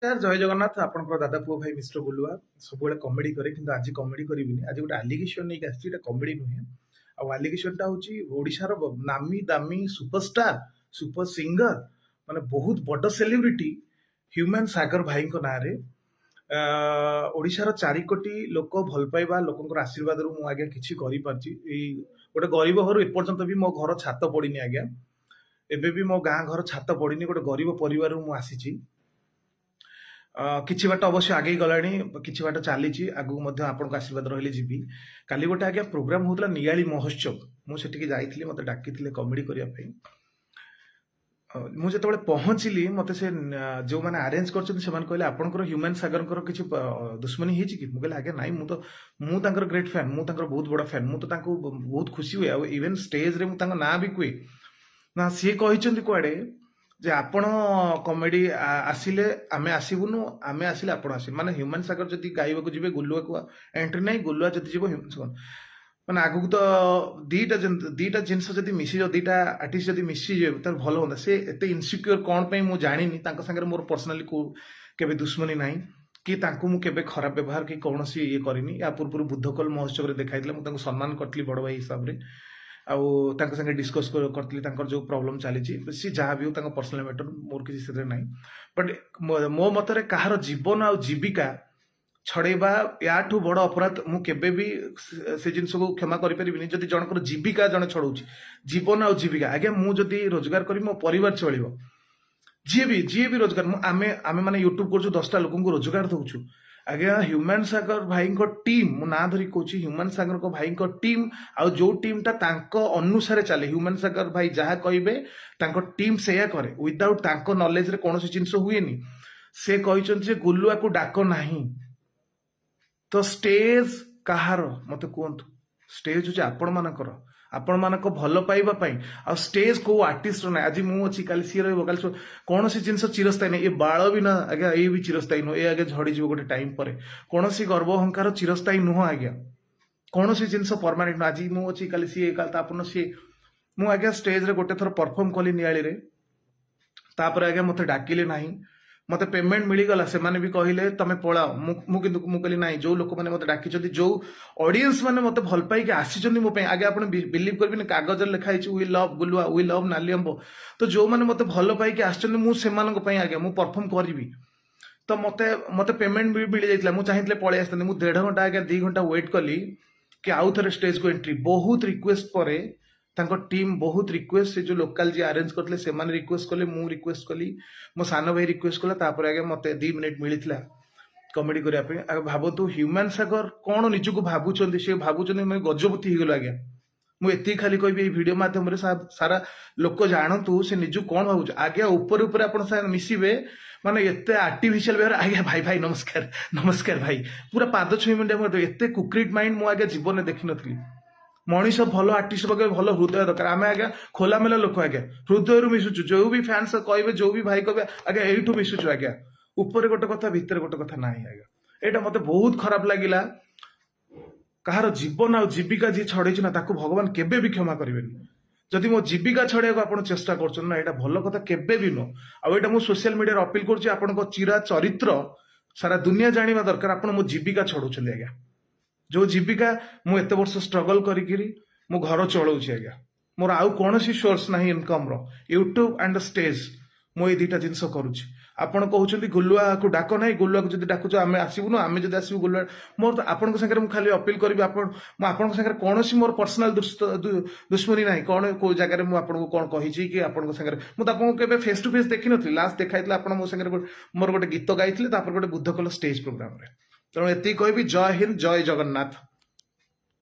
ନମସ୍କାର, ଜୟ ଜଗନ୍ନାଥ। ଆପଣଙ୍କର ଦାଦା ପୁଅ ଭାଇ ମିଷ୍ଟର ଗୁଲୁଆ ସବୁବେଳେ କମେଡି କରେ, କିନ୍ତୁ ଆଜି କମେଡି କରିବିନି। ଆଜି ଗୋଟେ ଆଲିଗେସନ ନେଇକି ଆସିଛି। ଏଇଟା କମେଡି ନୁହେଁ। ଆଉ ଆଲିଗେସନଟା ହଉଛି ଓଡ଼ିଶାର ନାମୀ ଦାମୀ ସୁପରଷ୍ଟାର, ସୁପର ସିଙ୍ଗର, ମାନେ ବହୁତ ବଡ ସେଲିବ୍ରିଟି ହ୍ୟୁମାନ ସାଗର ଭାଇଙ୍କ ନାଁରେ। ଓଡ଼ିଶାର 4 କୋଟି ଲୋକ ଭଲ ପାଇବା, ଲୋକଙ୍କର ଆଶୀର୍ବାଦରୁ ମୁଁ ଆଜ୍ଞା କିଛି କରିପାରିଛି। ଏଇ ଗୋଟେ ଗରିବ ଘରୁ, ଏପର୍ଯ୍ୟନ୍ତ ବି ମୋ ଘର ଛାତ ପଡିନି ଆଜ୍ଞା। ଏବେ ବି ମୋ ଗାଁ ଘର ଛାତ ପଡିନି। ଗୋଟେ ଗରିବ ପରିବାରରୁ ମୁଁ ଆସିଛି। କିଛି ବାଟ ଅବଶ୍ୟ ଆଗେଇ ଗଲାଣି, କିଛି ବାଟ ଚାଲିଛି। ଆଗକୁ ମଧ୍ୟ ଆପଣଙ୍କ ଆଶୀର୍ବାଦ ରହିଲେ ଯିବି। କାଲି ଗୋଟେ ଆଜ୍ଞା ପ୍ରୋଗ୍ରାମ ହଉଥିଲା, ନିଆଳି ମହୋତ୍ସବ। ମୁଁ ସେଠିକି ଯାଇଥିଲି। ମୋତେ ଡାକିଥିଲେ କମେଡି କରିବା ପାଇଁ। ମୁଁ ଯେତେବେଳେ ପହଞ୍ଚିଲି, ମୋତେ ସେ ଯୋଉମାନେ ଆରେଞ୍ଜ କରିଛନ୍ତି, ସେମାନେ କହିଲେ, "ଆପଣଙ୍କର ହ୍ୟୁମାନ ସାଗରଙ୍କର କିଛି ଦୁଶ୍ମନୀ ହେଇଛି କି?" ମୁଁ କହିଲି, "ଆଜ୍ଞା ନାଇଁ, ମୁଁ ତାଙ୍କର ଗ୍ରେଟ୍ ଫ୍ୟାନ୍। ମୁଁ ତାଙ୍କର ବହୁତ ବଡ଼ ଫ୍ୟାନ୍। ମୁଁ ତ ତାଙ୍କୁ ବହୁତ ଖୁସି ହୁଏ ଆଉ ଇଭେନ୍ ଷ୍ଟେଜରେ ମୁଁ ତାଙ୍କ ନାଁ ବି କୁହେ।" ନା, ସିଏ କହିଛନ୍ତି କୁଆଡେ ଯେ ଆପଣ କମେଡି ଆସିଲେ ଆମେ ଆସିବୁନୁ, ଆମେ ଆସିଲେ ଆପଣ ଆସିବେ। ମାନେ ହ୍ୟୁମାନ ସାଗର ଯଦି ଗାଇବାକୁ ଯିବେ, ଗୁଲୁଆକୁ ଏଣ୍ଟ୍ରି ନାହିଁ। ଗୁଲୁଆ ଯଦି ଯିବ, ହ୍ୟୁମାନ ସାଗର, ମାନେ ଆଗକୁ ତ ଦିଟା ଜିନିଷ ଯଦି ମିଶିଯିବ, ଦିଟା ଆର୍ଟିଷ୍ଟ ଯଦି ମିଶିଯିବେ, ତାହେଲେ ଭଲ ହୁଅନ୍ତା। ସେ ଏତେ ଇନସିକ୍ୟୁର କ'ଣ ପାଇଁ ମୁଁ ଜାଣିନି। ତାଙ୍କ ସାଙ୍ଗରେ ମୋର ପର୍ସନାଲି କୋଉ କେବେ ଦୁଶ୍ମନୀ ନାହିଁ କି ତାଙ୍କୁ ମୁଁ କେବେ ଖରାପ ବ୍ୟବହାର କି କୌଣସି ଇଏ କରିନି। ୟା ପୂର୍ବରୁ ବୁଦ୍ଧକୋଲ ମହୋତ୍ସବରେ ଦେଖାଇଥିଲେ, ମୁଁ ତାଙ୍କୁ ସମ୍ମାନ କରିଥିଲି ବଡ଼ ଭାଇ ହିସାବରେ ଆଉ ତାଙ୍କ ସାଙ୍ଗେ ଡିସ୍କସ୍ କରିଥିଲି ତାଙ୍କର ଯୋଉ ପ୍ରୋବ୍ଲେମ ଚାଲିଛି। ସେ ଯାହା ବି ହଉ, ତାଙ୍କ ପର୍ସନାଲ ମ୍ୟାଟର, ମୋର କିଛି ସେଥିରେ ନାହିଁ। ବଟ୍ ମୋ ମତରେ କାହାର ଜୀବନ ଆଉ ଜୀବିକା ଛଡେଇବା ୟାଠୁ ବଡ ଅପରାଧ ମୁଁ କେବେ ବି ସେ ଜିନିଷକୁ କ୍ଷମା କରିପାରିବିନି। ଯଦି ଜଣଙ୍କର ଜୀବିକା ଜଣେ ଛଡଉଛି, ଜୀବନ ଆଉ ଜୀବିକା ଆଜ୍ଞା, ମୁଁ ଯଦି ରୋଜଗାର କରିବି, ମୋ ପରିବାର ଚଳିବ। ଯିଏ ବି ରୋଜଗାର, ମୁଁ ଆମେ ଆମେ ମାନେ ୟୁଟ୍ୟୁବ କରୁଛୁ, 10ଟା ଲୋକଙ୍କୁ ରୋଜଗାର ଦଉଛୁ ଆଜ୍ଞା। ହ୍ୟୁମାନ ସାଗର ଭାଇଙ୍କ ଟିମ୍, ମୁଁ ନାଁ ଧରି କହୁଛି, ହ୍ୟୁମାନ ସାଗରଙ୍କ ଭାଇଙ୍କ ଟିମ୍ ଆଉ ଯୋଉ ଟିମ୍ଟା ତାଙ୍କ ଅନୁସାରେ ଚାଲେ, ହ୍ୟୁମାନ ସାଗର ଭାଇ ଯାହା କହିବେ ତାଙ୍କ ଟିମ୍ ସେଇଆ କରେ। ୱିଦାଉଟ୍ ତାଙ୍କ ନଲେଜରେ କୌଣସି ଜିନିଷ ହୁଏନି। ସେ କହିଛନ୍ତି ଯେ ଗୁଲୁଆକୁ ଡାକ ନାହିଁ। ତ ଷ୍ଟେଜ କାହାର, ମତେ କୁହନ୍ତୁ? ଷ୍ଟେଜ ହଉଛି ଆପଣମାନଙ୍କର, ଆପଣମାନଙ୍କ ଭଲ ପାଇବା ପାଇଁ। ଆଉ ଷ୍ଟେଜ କୋଉ ଆର୍ଟିଷ୍ଟର ନାହିଁ। ଆଜି ମୁଁ ଅଛି, କାଲି ସିଏ ରହିବ, କାଲି କୌଣସି ଜିନିଷ ଚିରସ୍ଥାୟୀ ନାହିଁ। ଏ ବାଳ ବି ନା ଆଜ୍ଞା, ଏଇ ବି ଚିରସ୍ଥାୟୀ ନୁହଁ। ଏ ଆଜ୍ଞା ଝଡିଯିବ ଗୋଟେ ଟାଇମ ପରେ। କୌଣସି ଗର୍ବ ଅହଙ୍କାର ଚିରସ୍ଥାୟୀ ନୁହଁ ଆଜ୍ଞା। କୌଣସି ଜିନିଷ ପରମାନେଣ୍ଟ ନୁହଁ। ଆଜି ମୁଁ ଅଛି, କାଲି ସିଏ, କାଲି ତାପର ସିଏ। ମୁଁ ଆଜ୍ଞା ଷ୍ଟେଜରେ ଗୋଟେ ଥର ପରଫର୍ମ କଲି ନିଆଳିରେ। ତାପରେ ଆଜ୍ଞା ମତେ ଡାକିଲେ ନାହିଁ। ମତେ ପେମେଣ୍ଟ ମିଳିଗଲା। ସେମାନେ ବି କହିଲେ, "ତମେ ପଳାଅ।" ମୁଁ କିନ୍ତୁ ମୁଁ କହିଲି, "ନାଇଁ, ଯୋଉ ଲୋକମାନେ ମତେ ଡାକିଛନ୍ତି, ଯୋଉ ଅଡିଏନ୍ସ ମାନେ ମତେ ଭଲ ପାଇକି ଆସିଛନ୍ତି ମୋ ପାଇଁ।" ଆଜ୍ଞା, ଆପଣ ବିଲିଭ୍ କରିବେନି, କାଗଜରେ ଲେଖା ହେଇଛି, "We love Gulua, we love ନାଲି ଆମ୍ବ।" ତ ଯୋଉମାନେ ମତେ ଭଲ ପାଇକି ଆସିଛନ୍ତି, ମୁଁ ସେମାନଙ୍କ ପାଇଁ ଆଜ୍ଞା ମୁଁ ପରଫର୍ମ କରିବି। ତ ମତେ ପେମେଣ୍ଟ ବି ମିଳିଯାଇଥିଲା। ମୁଁ ଚାହିଁଥିଲେ ପଳେଇ ଆସିଥାନ୍ତି। ମୁଁ ଦେଢ଼ ଘଣ୍ଟା ଆଜ୍ଞା, 2 ଘଣ୍ଟା ୱେଟ୍ କଲି କି ଆଉ ଥରେ ଷ୍ଟେଜକୁ ଏଣ୍ଟ୍ରି। ବହୁତ ରିକ୍ୱେଷ୍ଟ ପରେ, ତାଙ୍କ ଟିମ୍ ବହୁତ ରିକ୍ୱେଷ୍ଟ, ସେ ଯୋଉ ଲୋକାଲ ଯିଏ ଆରେଞ୍ଜ କରିଥିଲେ ସେମାନେ ରିକ୍ୱେଷ୍ଟ କଲେ, ମୁଁ ରିକ୍ୱେଷ୍ଟ କଲି, ମୋ ସାନ ଭାଇ ରିକ୍ୱେଷ୍ଟ କଲା, ତାପରେ ଆଜ୍ଞା ମତେ 2 ମିନିଟ୍ ମିଳିଥିଲା କମେଡି କରିବା ପାଇଁ। ଆଉ ଭାବନ୍ତୁ, ହ୍ୟୁମାନ ସାଗର କଣ ନିଜକୁ ଭାବୁଛନ୍ତି? ସେ ଭାବୁଛନ୍ତି ମୁଁ ଗଜପତି ହେଇଗଲୁ ଆଜ୍ଞା। ମୁଁ ଏତିକି ଖାଲି କହିବି ଏଇ ଭିଡିଓ ମାଧ୍ୟମରେ, ସାରା ଲୋକ ଜାଣନ୍ତୁ ସେ ନିଜକୁ କଣ ଭାବୁଛି। ଆଜ୍ଞା, ଉପରେ ଉପରେ ଆପଣ ସାଙ୍ଗେ ମିଶିବେ, ମାନେ ଏତେ ଆର୍ଟିଫିସିଆଲ ବ୍ୟବହାର ଆଜ୍ଞା। "ଭାଇ, ଭାଇ, ନମସ୍କାର, ନମସ୍କାର ଭାଇ।" ପୁରା ପାଦ ଛୁଇଁ ମିନିଟ୍। ଏତେ କୁକ୍ରିଟ ମାଇଣ୍ଡ ମୁଁ ଆଜ୍ଞା ଜୀବନରେ ଦେଖିନଥିଲି। ମଣିଷ ଭଲ ଆର୍ଟିଷ୍ଟ ପାଖରେ ଭଲ ହୃଦୟ ଦରକାର। ଆମେ ଆଜ୍ଞା ଖୋଲାମେଲା ଲୋକ ଆଜ୍ଞା, ହୃଦୟରୁ ମିଶୁଛୁ। ଯୋଉ ବି ଫ୍ୟାନ୍ସ କହିବେ, ଯୋଉ ବି ଭାଇ କହିବେ ଆଜ୍ଞା, ଏଇଠୁ ମିଶୁଛୁ ଆଜ୍ଞା। ଉପରେ ଗୋଟେ କଥା, ଭିତରେ ଗୋଟେ କଥା ନାହିଁ ଆଜ୍ଞା। ଏଇଟା ମତେ ବହୁତ ଖରାପ ଲାଗିଲା। କାହାର ଜୀବନ ଆଉ ଜୀବିକା ଯିଏ ଛଡେଇଛି ନା, ତାକୁ ଭଗବାନ କେବେ ବି କ୍ଷମା କରିବେନି। ଯଦି ମୋ ଜୀବିକା ଛଡେଇବାକୁ ଆପଣ ଚେଷ୍ଟା କରୁଛନ୍ତି ନା, ଏଇଟା ଭଲ କଥା କେବେ ବି ନୁହଁ। ଆଉ ଏଇଟା ମୁଁ ସୋସିଆଲ ମିଡିଆରେ ଅପିଲ କରୁଛି। ଆପଣଙ୍କ ଚିରା ଚରିତ୍ର ସାରା ଦୁନିଆ ଜାଣିବା ଦରକାର। ଆପଣ ମୋ ଜୀବିକା ଛଡଉଛନ୍ତି ଆଜ୍ଞା, ଯୋଉ ଜୀବିକା ମୁଁ ଏତେ ବର୍ଷ ଷ୍ଟ୍ରଗଲ କରିକିରି ମୋ ଘର ଚଳଉଛି ଆଜ୍ଞା। ମୋର ଆଉ କୌଣସି ସୋର୍ସ ନାହିଁ ଇନକମର। ୟୁଟ୍ୟୁବ ଆଣ୍ଡ ଷ୍ଟେଜ, ମୁଁ ଏଇ ଦିଟା ଜିନିଷ କରୁଛି। ଆପଣ କହୁଛନ୍ତି ଗୁଲୁଆକୁ ଡାକ ନାହିଁ, ଗୁଲୁଆକୁ ଯଦି ଡାକୁଛ ଆମେ ଆସିବୁନୁ, ଆମେ ଯଦି ଆସିବୁ ଗୁଲୁଆ। ମୋର ତ ଆପଣଙ୍କ ସାଙ୍ଗରେ ମୁଁ ଖାଲି ଅପିଲ କରିବି, ମୁଁ ଆପଣଙ୍କ ସାଙ୍ଗରେ କୌଣସି ମୋର ପର୍ସନାଲ ଦୁଶ୍ମନୀ ନାହିଁ। କଣ କୋଉ ଜାଗାରେ ମୁଁ ଆପଣଙ୍କୁ କଣ କହିଛି କି ଆପଣଙ୍କ ସାଙ୍ଗରେ? ମୁଁ ତ ଆପଣଙ୍କୁ କେବେ ଫେସ୍ ଟୁ ଫେସ୍ ଦେଖିନଥିଲି। ଲାଷ୍ଟ ଦେଖାଇଥିଲା ଆପଣ ମୋ ସାଙ୍ଗରେ ମୋର ଗୋଟେ ଗୀତ ଗାଇଥିଲେ, ତାପରେ ଗୋଟେ ବୁଦ୍ଧକୋଲ ଷ୍ଟେଜ ପ୍ରୋଗ୍ରାମରେ। ତେଣୁ ଏତିକି କହିବି, ଜୟ ହିନ୍ଦ, ଜୟ ଜଗନ୍ନାଥ।